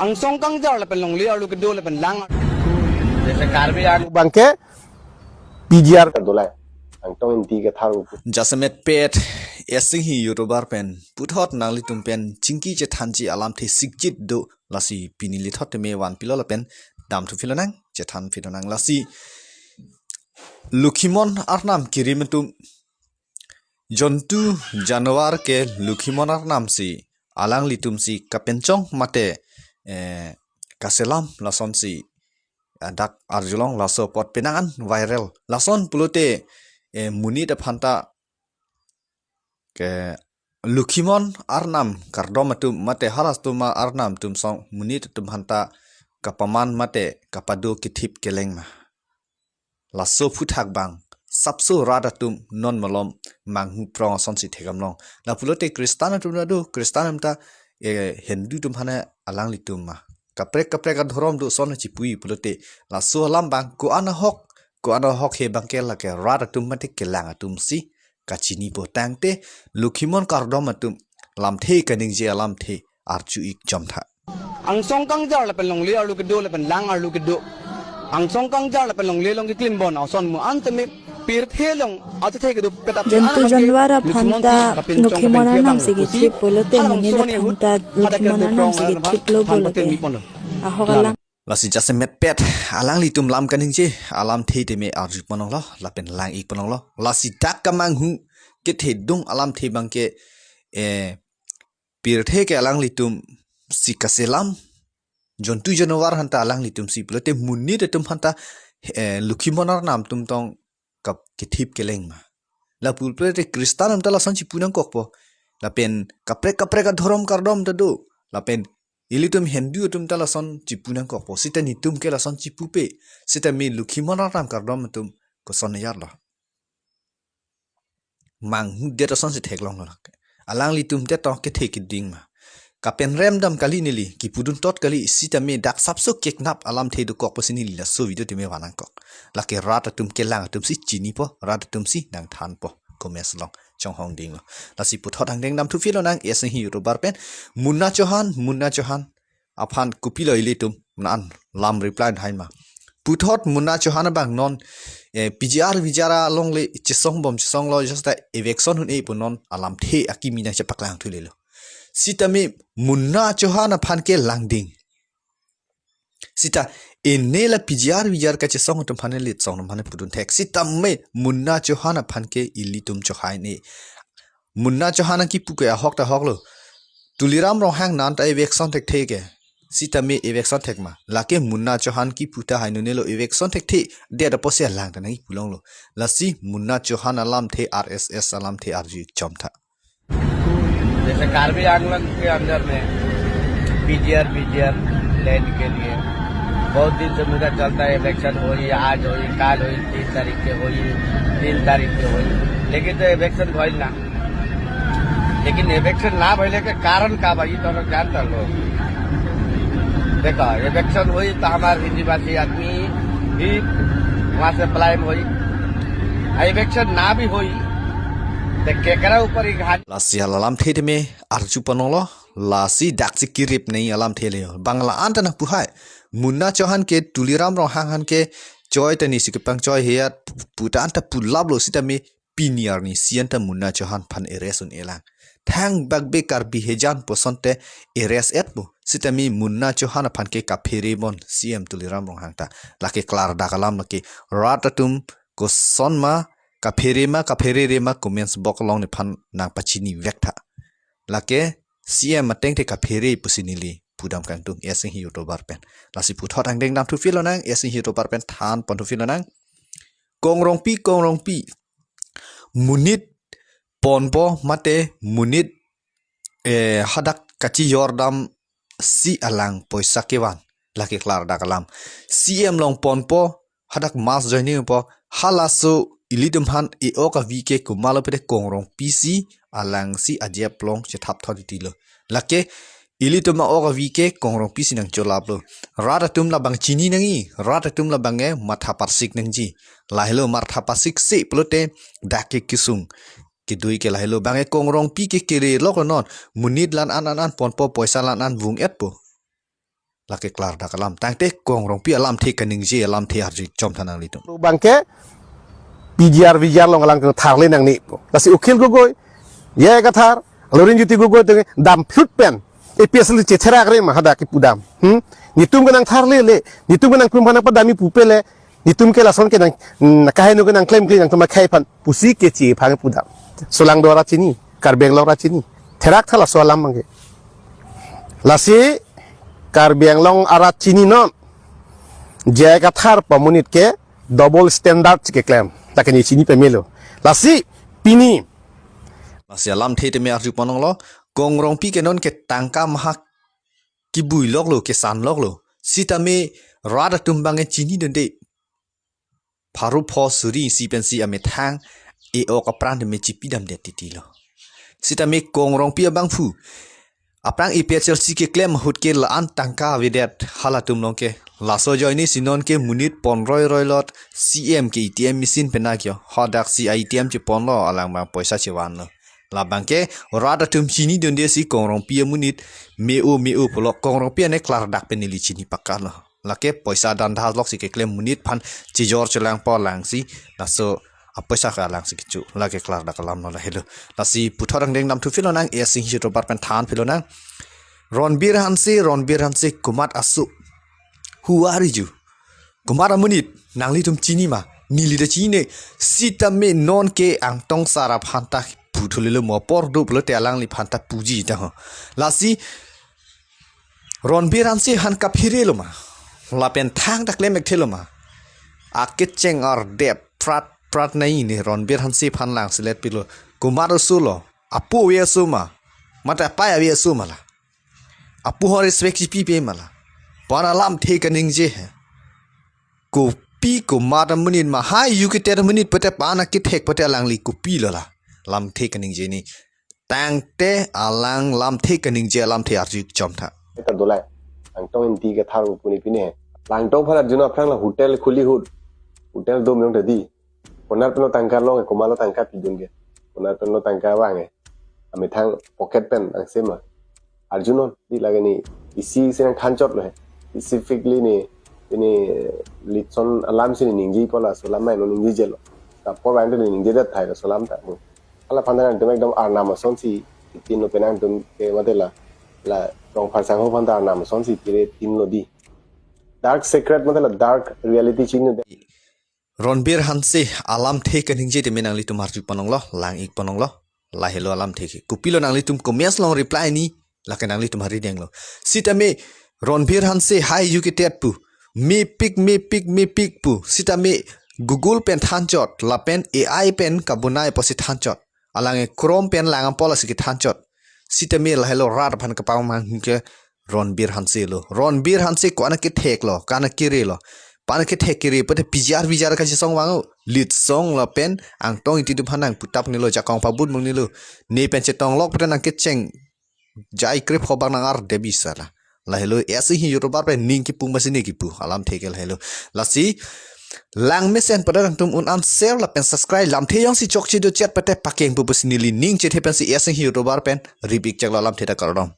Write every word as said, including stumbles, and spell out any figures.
Angsong kangjar lapen longle arlo kedo lapen lang. Jese Karbi Ang- Bangke P G R ta dolai. Angtong inti ke thar upu. Jasemet pet, esing hi YouTuber pen puthot nanglitum pen chingki chethanji alamthe sikjit do, lasi pini lithot teme vanpilo lapen damthu philonang, chethan philonang. Lasi Lokhimon arnam kirim atum, jontu januar ke Lokhimon arnam si alanglitum si kapenchong mate, eh, kaselam lasonsi, ah, dak arjulong, laso apot penang an viral. Lason pulote, eh, monit aphanta ke Lokhimon arnam kardom atum mate halatum arnam atum song monit atum aphanta kapaman mate kapado kethip keleng ma. Laso aphuthak bang sapso rat atum non malom manghu prong asonsi thekdamlong. Lapulote Khristan atum ta do, Khristan atum ta, eh, Hindu atum aphan alanglitum ma. Kaprek kaprek adhorom do ason chipu-i pulote, laso alam bang ko-an ahok, ko-an ahok he bangke lake rat atum mate kelang atum si kachinipo, tangte Lokhimon kardom atum lamthe kaningje alamthe arju-ik chomtha. Angsong kangjar lapen longle arlo kedo lapen lang arlo kedo. Angsong kangjar lapen longle along keklimbon ason mu an teme pirthe along achethe kedo petap jontu januar aphanta Lokhimon arnam si kethip pulote monit aphanta Lokhimon arnam si kethiplo pulote ahok alam. Lasi jasemet pet alanglitum lam kaningje alamthe teme arju ponlonglo lapen lang-ik ponlonglo. Lasi dak kamanghu kethedung alamthe bangke, eh, pirthe ke alanglitum si kaselam, jontu januar aphanta alanglitum si pulote monit atum aphanta, eh, Lokhimon arnam atum tong kap kethip keleng ma. Lapulote Khristan atum ta lason chipu nangkokpo. Lapen kaprek kaprek adhorom kardom ta do. Lapen ilitum Hindu atum ta lason chipu nangkokpo. Sita netum ke lason chipupe. Sitame Lokhimon arnam kardom atum koson yarlo. Manghudet asonsi theklonglo lake. Alanglitum te tong kethe keding ma. Kapen remdam kali neli, kipudun tot kali, sitame dak sapso keknap alamthe dokok pusi neli laso video teme van nangkok. Lake rat atum kelang atum si chinipo, rat atum si nangthanpo. Comments along chonghong dinglo. Lasi puthot angdeng damthu philonang, esing hi YouTuber pen. Munna Chauhan, Munna Chauhan aphan kopilo ilitum, non lam reply hai ma. Puthot Munna Chauhan abang non, eh, P G R V G R alongle chesong bom chesonglo, just ta eviction un-e pu non alamthe akimi nangchepaklang thulelo. Sitame Munna Chauhan aphan ke langding. Sita ene la P G R V G R kachesong atum aphan le chesong atum aphan pudun thek. Sitame Munna Chauhan aphan ke ilitum chohai ne. Munna Chauhan nangkipu ke ahok ta ahoklo. Tuliram Ronghang non ta eviction thekthe ke. Sitame eviction thek ma. Lake Munna Chauhan kipu tahai nonelo eviction thekthe. Dia da posi alang ta nangkipu longlo. Lasi Munna Chauhan alamthe R S S alamthe arju chomtha. जैसे कार्बी आंगलोंग के अंदर में PGR, PGR land के लिए बहुत दिन से मुद्दा चलता है, इलेक्शन हो ही, आज हो ही, काल हो ही, तीन तारीख के हो ही, तीन तारीख के हो ही, लेकिन तो इलेक्शन भइल ना। लेकिन इलेक्शन ना भइले के कारण का बा, ये तो हम जानता लोग। देखो, इलेक्शन हुई तो हमारे हिंदी भाषी आदमी ही वहां से पलायन हुई, इलेक्शन ना भी हुई तो केकरा ऊपर ही घाट। Lasi alamthe teme arju ponlonglo, lasi daksi kirip nei alamthe le. Bangla anta nangpu hai. Munna Chauhan ke Tuliram Ronghang aphan ke choi tani si kepangchoi heya puta anta pulaplo sitame pini arni si anta Munna Chauhan aphan arrest un-elang. Thangbak be Karbi hejan pu asonte arrest etpo. Sitame Munna Chauhan aphan ke kaphere bon C M Tuliram Ronghang ta. Lake klardak alam lake rat atum koson ma kaphere ma kapherere ma comments box along nephan nangpachini vek tha. Lake C M ateng te kaphere pusi neli pudam kangtung, esing hi YouTuber pen. Lasi puthot angdeng damthu philonang, esing hi YouTuber pen than ponthu philonang. Kong Rongpi, Kong Rongpi. Monit ponpo mate monit, eh, hadak kachijordam si alang poisa kevan. Lake klardak alam. C M along ponpo hadak mass joining po halaso ilitum aphan e-ok avi ke komatlo pute Kong Rongpi si alangsi ajep along chethap thot titilo. Lake ilitum a-ok avi ke Kong Rongpi si nangcholaplo. Rat atum labang chini nangji, rat atum labang e matha parsik nangji. Lahelo matha parsik si pulote dak ke kesung kedui ke lahelo. Bang e Kong Rongpi ke kere lok non. Monit la-an an an ponpo, poisa la-an an vung-etpo. Lake klardak alam. Tangte Kongrongpi alamthe kaningje, alamthe arju chom tha nanglitum. Bangke P G R V G R along alang tharle nangne. Lasi Akhil Gogoi, J I Kathar, Lurinjyoti Gogoi te damphlut pen A P H L C chetherak re ma hadak kipudam. Hmm? Netum ke nangtharlele, netum ke nangpum aphan nangpadamji pupe le, netum ke lason ke nang, hmm, kaheno ke nangklemkle nangtum akhei aphan pusi keche aphan pudam. Solangdo arat chini, Karbi Anglong arat chini. Therak tha laso alam bangke. Lasi Karbi Anglong arat chininon, J I Kathar pu amonit ke double standard si keklem. Lake ne chini pamelo. Lasi pini. Lasi alamthe tame arju ponlonglo, Kongrongpi ke non ke tangka mahak kibui loklo, kesan loklo. Sitame rat atum bangke chinidunde. Pharo pho suri isi pensi amethang e-ok apran tame chipidamdet titi lo. Sitame Kongrongpi abangphu aphrang A P H L C keklem ahut ke la-an tangka avedet halatum along ke. Laso ajoine si non ke monit ponroi roi lot C M ke A T M machine pen akio. Hadak si A T M cheponlo, alang bang poisa chevanlo. Labang ke rat atum chinidunde si Kongrongpi amonit me-o me-o pulo, Kongrongpi ane klardak pen neli chini pakatlo. Lake poisa dan dahas lok si keklem monit aphan chijor chelangpo alang si, laso apoisa ke alang si kecho, lake klardak alam lo lahelo. Lasi puthot angdeng namthu philonang, A S Sing Hitobar pen than philonang. Ronbir Hanse, Ronbir Hanse, komat aso? Who are you? Komat amonit, nanglitum chini ma? Neli ta chinine. Sitame non ke Angtong Sar aphan ta puthulelo mo apor do pulote alangliphan ta puji ta ho. Lasi Ronbir Hanse aphan kaphere lo ma? Lapen thangta klem-ek the lo ma? Akecheng ardep prat prat nai ne Ronbir Hanse aphan langselet pilo. Komat aso lo? Apo ave aso ma? Mate apai ave aso ma la? Apo ho respect chipipe ma la? Pu-an alamthe kaningje he. Kopi komat amonit ma, hai yu kete amonit pute pu-an akethek pute alangli kopi lo la? Lamthe kaningje ni. Tangte alang lamthe kaningje alamthe arju chom tha. Eta dolai. Angtong Ingti Kathar pu puni pine. Langtong aphan arjunon, aphrang la hotel khuli ahut, hotel dom yong ta di. Konar pen lo tangka long, komat lo tangka pidun ke. Konar pen lo tangka vang e. Amethang pocket pen angse ma? Arjunon, di lake ne isi isi nangthanchot lo he. Specifically ne, ne litson alam si ne ningjepo, laso alam mai no ningjejelo. Apor vang ne ningjedet thai laso alam ta. Hala aphan ta nangtum ekdom arnam ason si tin lo, penang tum ke mate la, la Rongphar sangho aphan ta arnam ason si tire tin lo di. Dark secret mate la dark reality chini de. Ronbir Hanse alamthe kaningje tame nanglitum arju ponlonglo, lang-ik ponlonglo. Lahelo alamthe ke. Kopilo nanglitum comments along reply ni, lake nanglitum hari denglo. Sitame Ronbir Hanse hai yu kete pu, mepik mepik mepik pu. Sitame Google pen thanchot, lapen A I pen kabonai pusi thanchot. Alang e Chrome pen lang-an pola si kethanchot. Sitame lahelo rat aphan kapamang ke Ronbir Hanse lo. Ronbir Hanse ko-an akethek lo, ko-an akere lo? Pu-an akethek kere pute P G R V G R kachesong vang o. Litsong lapen Angtong Ingti atum aphan nangputap nilo, jakong pabut mung nilo. Ne pen chetong lok pute nangkecheng jai krip hobang nang ardep bisa la. Lahelo A S Sing Hitobar pen ning kipu masi ne kipu, alamthe ke lahelo. Lasi langmesen pute nangtum un-an share lapen subscribe, lamthe jongsi chokche do chet pute pakeng pu pusi neli ning chethe pensi A S Sing Hitobar pen rip-ik chek lo, alamthe ta kardom.